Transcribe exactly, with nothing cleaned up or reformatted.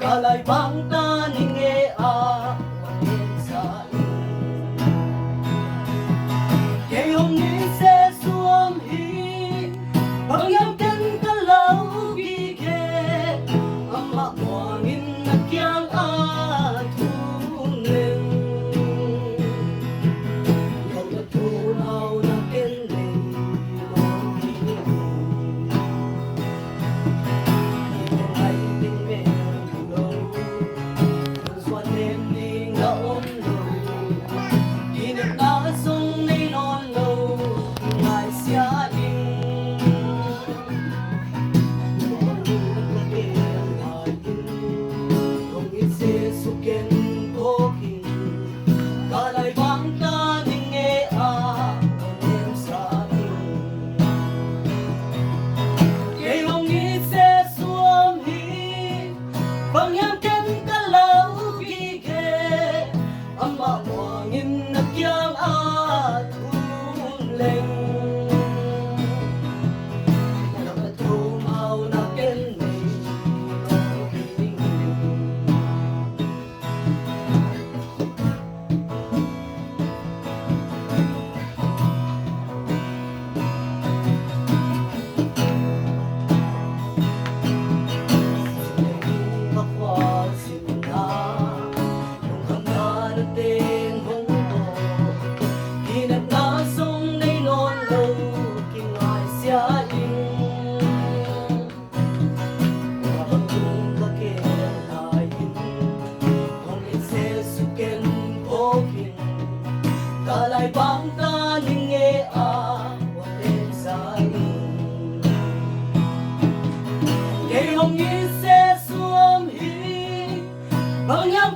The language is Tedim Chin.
Ka lai bang ta ning e a, wan en sa in. Kei hong it se suam hi, bang hiam ken ka lau gige, amah muangin na kiang a thum leng. Lo na thum hau na ken nei lo ding. Kei ka ngai ding mel lo. Suan nem ding na om lo, kinepna zong nei nawn lo, ngaisia in. Hong it se suk ken phawk in, ka lai bang ta ning e a, hong em sa in. Kei hong it se suam hi, bang hiam ken ka lau gige, amah muangin na kiang a thum leng. Na ka thum hau na ken nei lo ding. Ka bang tung ka kem lai in, hong it se suk ken phawk in, ka lai bang ta ning e a, wan em sa in. Kei hong it se suam hi, bang hiam